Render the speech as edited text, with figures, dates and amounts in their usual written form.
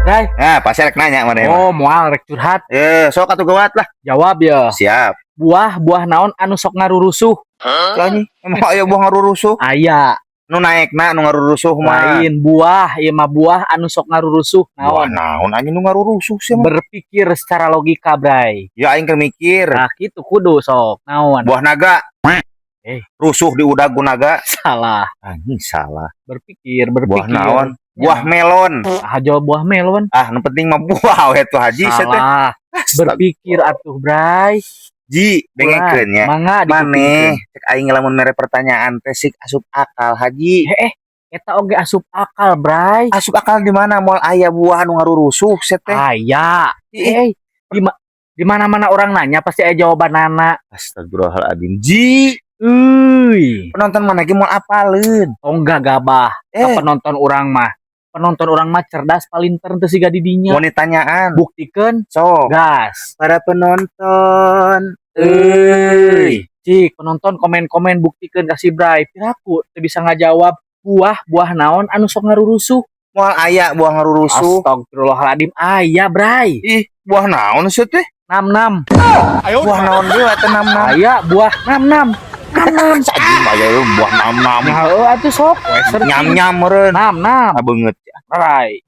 Bray. Nah, pasti rek nanya maneh mah. Oh, moal, rek curhat. Eh, sok atuh, gawat lah. Jawab ya. Siap. Buah buah naon anu sok ngarurusuh? Lah, anjing, emang aya buah ngarurusuh? Aya. Nu naekna nu ngarurusuh mah. Lain buah, ieu mah buah anu sok ngarurusuh. Buah Naon? Naon anjing nu ngarurusuh sih mah? Berpikir secara logika, Bray. Ya, aing keur mikir. Nah, kitu kudu, sok. Naon? Buah naga. Eh. Rusuh di udag ku naga. Salah. Anjing, salah. Berpikir, Buah berpikir. naon? Buah melon. Ah, jawab buah melon. Ah, nu penting mah buah we tuh, Haji, saya teh. Salah. Berpikir atuh, Bray. Ji, dengekeun ya. Mangga. Maneh cek aing lamun mere pertanyaan teh sik asup akal, Haji. Eh, eta oge asup akal, Bray. Asup akal di mana? Moal aya buah anu ngarurusuh sia teh. Aya. Ih. Eh, di mana-mana orang nanya pasti aya jawabanana. Astagfirullahaladzim. Ji, Euy, penonton maneh ge moal apaleun. Oh, enggak gabah. Ka Eh, penonton urang mah. Penonton urang mah cerdas, palinter teu siga di dinya. Mau ditanyaan. Buktikan. Sok. Gas. Para penonton. Euy. Cik, penonton komen-komen, buktikan ka si Bray. Piraku teu bisa ngajawab buah buah naon anu sok ngarurusuh. Moal aya buah ngarurusuh. Astagfirullahaladzim, aya, Bray. Ih, buah naon sih teh? 66. Buah naon deui eta 66? Aya buah 66. 66. Anjing, aya buah 66. Nah, heuh atuh, sok we searching. Nyam-nyam meureun. 66. Ah, beungeut. Bray.